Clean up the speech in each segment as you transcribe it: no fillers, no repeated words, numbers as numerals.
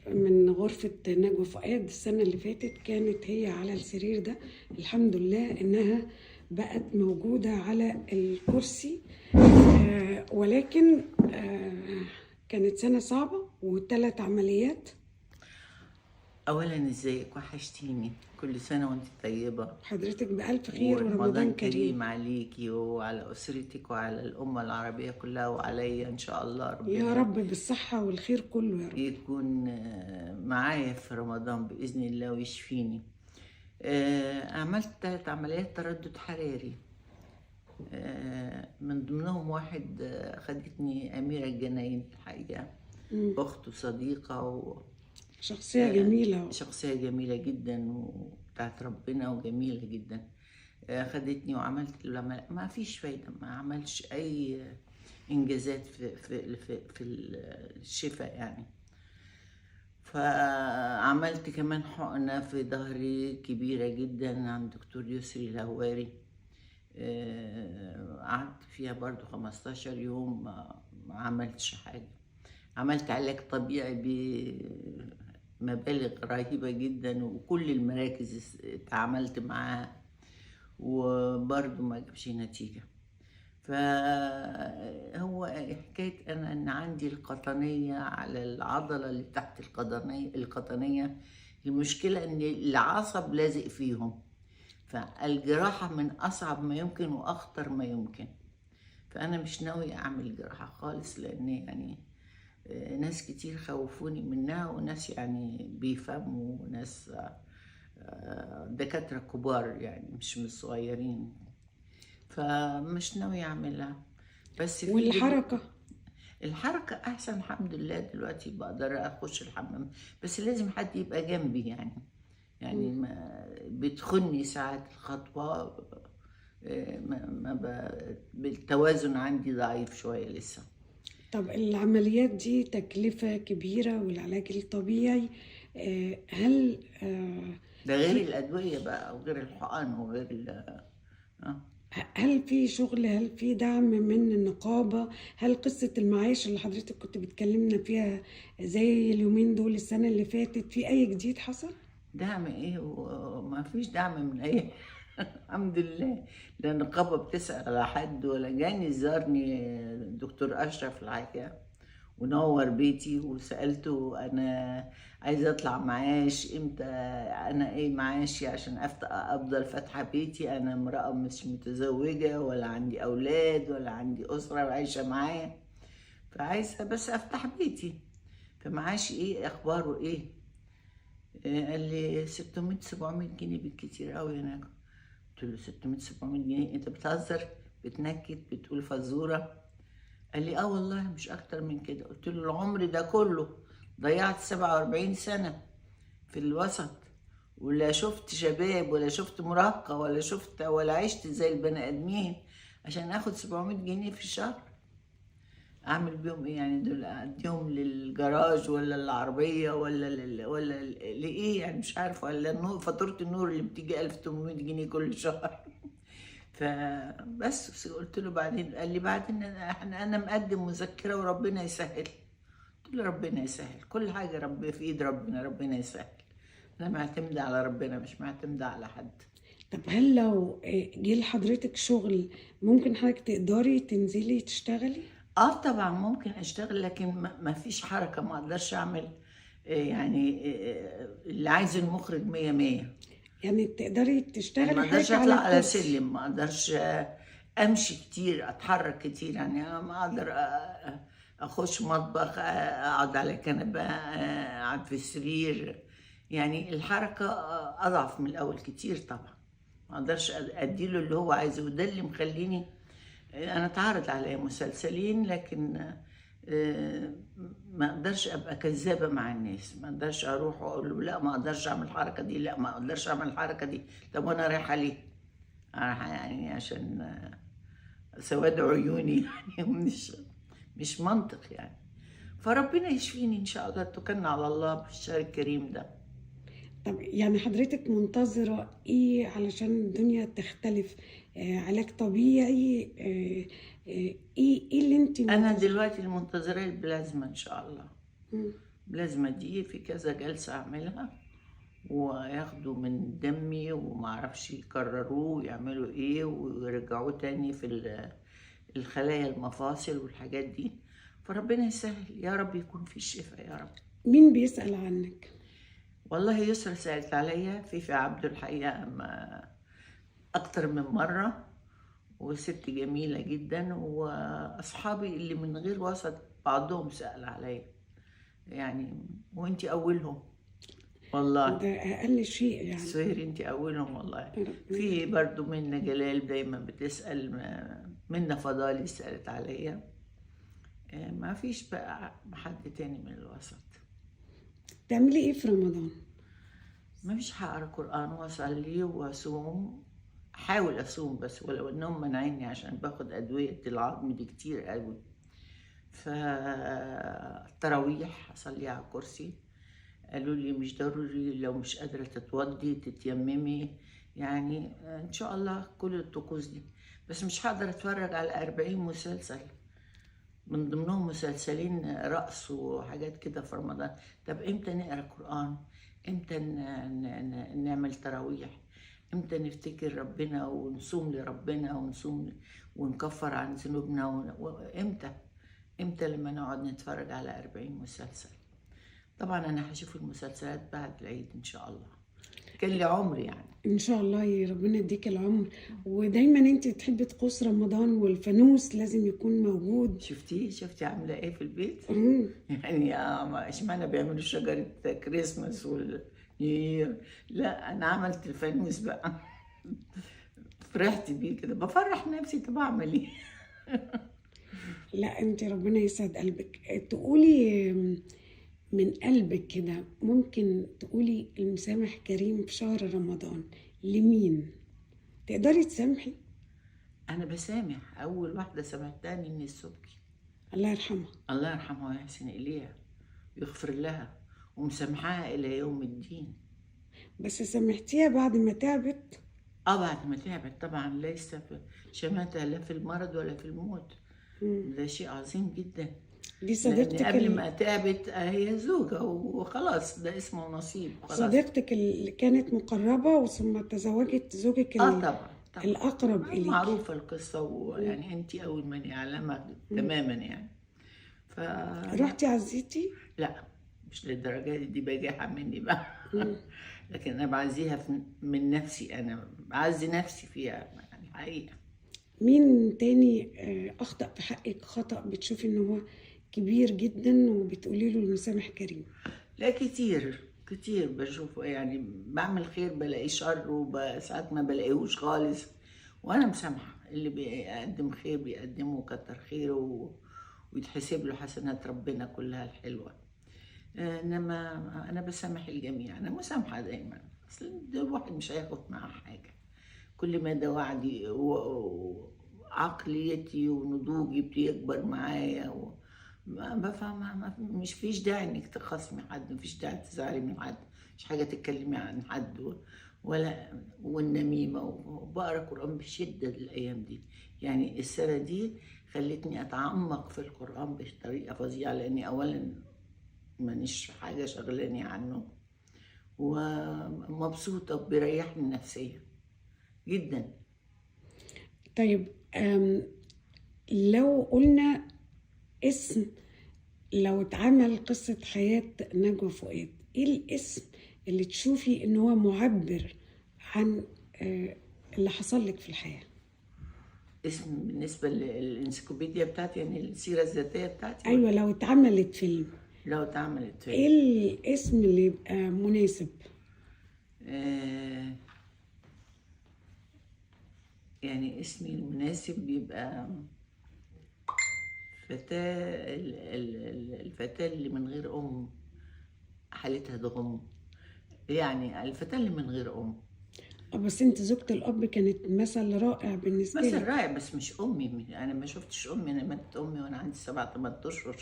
من غرفة نجوى فؤاد السنة اللي فاتت كانت هي على السرير ده. الحمد لله إنها بقت موجودة على الكرسي، ولكن كانت سنة صعبة وثلاث عمليات. اولا ازيك، وحشتيني. كل سنة وانت طيبة حضرتك بألف خير ورمضان ورمضان كريم. كريم عليكي وعلى اسرتك وعلى الامة العربية كلها وعليا ان شاء الله. يا ربنا رب بالصحة والخير كله يا رب. يكون معايا في رمضان باذن الله ويشفيني. عملت 3 عمليات تردد حراري، من ضمنهم واحد خدتني اميره الجناين الحقيقة، اخت وصديقه شخصية جميلة، شخصية جميلة جدا وبتاعت ربنا وجميلة جدا. خدتني وعملت العمل، ما فيش فايدة، ما عملش أي إنجازات في في في, في الشفاء يعني. فعملت كمان حقنة في ظهري كبيرة جدا عند دكتور يسري الهواري، قعدت فيها برضو 15 يوم ما عملتش حاجة. عملت علاج طبيعي بمبالغ رهيبة جدا وكل المراكز اتعاملت معاها وبرضو ما جابش نتيجة. فهو حكاية أنا إن عندي القطنية على العضلة اللي تحت القطنية، المشكلة إن العصب لازق فيهم، فالجراحة من أصعب ما يمكن وأخطر ما يمكن. فأنا مش ناوية أعمل جراحة خالص، لأن يعني ناس كتير خوفوني منها، وناس يعني بيفهموا، وناس دكاترة كبار يعني مش من الصغيرين، فمش ناوية أعملها. بس في والحركة، الحركة أحسن الحمد لله، دلوقتي بقدر أخش الحمام، بس لازم حد يبقى جنبي يعني ما بتخني ساعات الخطوة، ما بالتوازن عندي ضعيف شوية لسه. طب العمليات دي تكلفة كبيرة والعلاج الطبيعي، هل ده غير الأدوية بقى وغير الحقن وغير هل في شغل، هل في دعم من النقابة؟ هل قصة المعاش اللي حضرتك كنت بتكلمنا فيها زي اليومين دول السنة اللي فاتت، في أي جديد حصل؟ دعم إيه؟ وما فيش دعم من أي الحمد لله، لا النقابة بتسأل على حد ولا جاني. زارني الدكتور أشرف الحقيقة ونور بيتي، وسألته أنا عايزة أطلع معاش إمتى، أنا إيه معاشي عشان أفضل فاتحة بيتي، أنا امرأة مش متزوجة ولا عندي أولاد ولا عندي أسرة عايشة معايا، فعايزة بس أفتح بيتي، فمعاشي إيه، أخباره إيه؟ قال لي 600-700 جنيه بالكتير قوي هناك. قلت له 600-700 جنيه؟ أنت بتهزر، بتنكت، بتقول فزورة؟ قال لي آه والله مش أكتر من كده. قلت له العمر ده كله ضيعت 47 سنة في الوسط، ولا شفت شباب ولا شفت مراهقة ولا شفت ولا عشت زي البني آدمين عشان آخد 700 جنيه في الشهر، أعمل بيهم إيه يعني؟ دول أديهم للجراج ولا العربية ولا ولا لإيه يعني؟ مش عارفة، ولا النور، فاتورة النور اللي بتيجي 1800 جنيه كل شهر. فبس قلت له بعدين، قال لي بعدين أنا مقدم مذكرة وربنا يسهل. قلت له ربنا يسهل، كل حاجة رب في إيد ربنا، ربنا يسهل، أنا معتمدة على ربنا مش معتمدة على حد. طب هل لو جه لحضرتك شغل ممكن حضرتك تقدري تنزلي تشتغلي؟ طبعا ممكن اشتغل، لكن ما فيش حركة، ما اقدرش اعمل، يعني اللي عايز المخرج 100-100. يعني تقدري تشتغلي ما اقدرش حضرتك على اطلع على الكرسي. سلم، ما اقدرش امشي كتير، اتحرك كتير، يعني انا ما اقدر اخش مطبخ، اقعد على كنبة، اقعد في السرير، يعني الحركة اضعف من الاول كتير طبعا، ما اقدرش اديله اللي هو عايزه. وده اللي مخليني انا اتعرض على مسلسلين، لكن ما اقدرش ابقى كذابه مع الناس، ما اقدرش اروح واقول له لا ما اقدرش اعمل الحركة دي، لا ما اقدرش اعمل الحركة دي. طب وانا رايحة ليه؟ رايحة يعني عشان سواد عيوني يعني مش منطق يعني. فربنا يشفيني ان شاء الله، توكلنا على الله بالشهر الكريم ده. طب يعني حضرتك منتظرة ايه علشان الدنيا تختلف؟ علاج طبيعي، ايه اللي انت انا منتظرة؟ دلوقتي المنتظرة البلازما ان شاء الله. البلازما دي في كذا جلسة أعملها، وياخدوا من دمي ومعرفش يكرروه ويعملوا ايه ويرجعوه تاني في الخلايا المفاصل والحاجات دي. فربنا يسهل يا رب، يكون في الشفاء يا رب. مين بيسأل عنك؟ والله يسرا سألت عليا، فيفي عبده الحقيقة ما أكتر من مرة، وست جميلة جدا، وأصحابي اللي من غير وسط بعضهم سأل عليا يعني، وانتي أولهم والله. ده أقل شيء يعني. سهير انتي أولهم والله. ربنا في برضو منى جلال دايما بتسأل، منى فضالي سألت عليا. ما فيش بقى حد تاني من الوسط. تعملي ايه في رمضان؟ ما فيش، هقرا قرآن واصلي واصوم، احاول اصوم بس ولو انهم منعيني عشان باخد ادوية العظم دي كتير قوي. فالتراويح اصلي على الكرسي، قالوا لي مش ضروري لو مش قادرة تتوضي تتيممي، يعني ان شاء الله كل الطقوس دي. بس مش هقدر اتفرج على 40 مسلسل، من ضمنهم مسلسلين رقص وحاجات كده في رمضان. طب امتى نقرا قرآن؟ امتى نعمل تراويح؟ امتى نفتكر ربنا ونصوم لربنا ونصوم ونكفر عن ذنوبنا؟ امتى؟ امتى لما نقعد نتفرج على 40 مسلسل؟ طبعا انا هشوف المسلسلات بعد العيد ان شاء الله، كان لي عمر يعني. ان شاء الله يا ربنا يديك العمر. ودايما انت تحبي طقوس رمضان، والفانوس لازم يكون موجود. شفتي عامله ايه في البيت؟ مم. يعني اشمعنى بيعملوا شجرة كريسماس وال New Year؟ لا انا عملت الفانوس بقى، فرحت بيه كده، بفرح نفسي. طب اعمل ايه؟ لا انت ربنا يسعد قلبك. تقولي من قلبك كده، ممكن تقولي المسامح كريم في شهر رمضان لمين؟ تقدري تسامحي؟ انا بسامح. اول واحدة سامحتها نني السبكي، الله يرحمها. الله يرحمها ويحسن اليها ويغفر لها، ومسامحاها الى يوم الدين. بس سامحتيها بعد ما تعبت؟ بعد ما تعبت طبعا، ليس شماتة لا في المرض ولا في الموت. ده شيء عظيم جدا. دي صديقتك لأن قبل ما تعبت هي زوجة وخلاص، ده اسمه نصيب خلاص. صديقتك اللي كانت مقربة وثم تزوجت زوجك طبعا، طبعا. الأقرب إليك. معروفة القصة، ويعني أنت أول من يعلمها تماما يعني. رحتي عزيتي؟ لا مش للدرجة دي، دي بجاحة مني بقى. لكن أنا بعزيها من نفسي، أنا بعزي نفسي فيها يعني حقيقة. مين تاني أخطأ في حقك خطأ بتشوفي إن هو كبير جدا وبتقولي له المسامح كريم؟ لا كتير كتير بشوفه، يعني بعمل خير بلاقيه شر، وساعات ما بلاقيهوش خالص، وأنا مسامحة. اللي بيقدم خير بيقدمه كتر خيره ويتحسب له حسنات ربنا كلها الحلوة. إنما أنا بسامح الجميع، أنا مسامحة دايما، أصل ده الواحد مش هياخد معاه حاجة. كل ما ده وعدي وعقليتي ونضوجي بيكبر معايا ما بفهم، مش فيش داعي انك تخاصمي حد، مفيش داعي تزعلي من حد، مش حاجة تتكلمي عن حد ولا والنميمة. وبقرا قرآن بشدة الأيام دي، يعني السنة دي خلتني أتعمق في القرآن بطريقة فظيعة، لأني أولا مانيش حاجة شغلاني عنه، ومبسوطة، بيريحني نفسيا جدا. طيب لو قلنا اسم، لو اتعمل قصة حياة نجوى فؤاد، ايه الاسم اللي تشوفي ان هو معبر عن اللي حصل لك في الحياة؟ اسم بالنسبة للانسيكلوبيديا بتاعتي، يعني السيرة الذاتية بتاعتي؟ ايوه، لو اتعملت فيلم. لو اتعملت فيلم ايه الاسم اللي يبقى مناسب؟ يعني اسمي المناسب بيبقى فتاة الفتاة اللي من غير أم، حالتها تغم، يعني الفتاة اللي من غير أم. بس أنت زوجة الأب كانت مثل رائع بالنسبة مثل لك. رائع، بس مش أمي، أنا ما شفتش أمي، أنا ماتت أمي وأنا عندي 7-8 أشهر،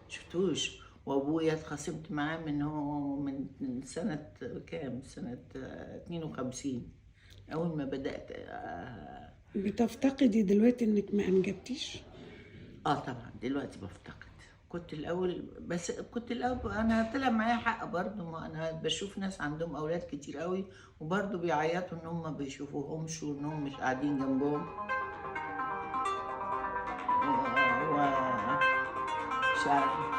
ما شفتوش. وأبويا اتخاصمت معاه من هو من سنة كام؟ سنة 52 أول ما بدأت. بتفتقدي دلوقتي إنك ما أنجبتيش؟ طبعاً دلوقتي بفتقد. كنت الاول، بس كنت الاول انا طلع معايا حق برضو، ما انا بشوف ناس عندهم اولاد كتير قوي وبرضو بيعيطوا ان هم ما بيشوفوهمش وان هم مش قاعدين جنبهم. و مش عارفه.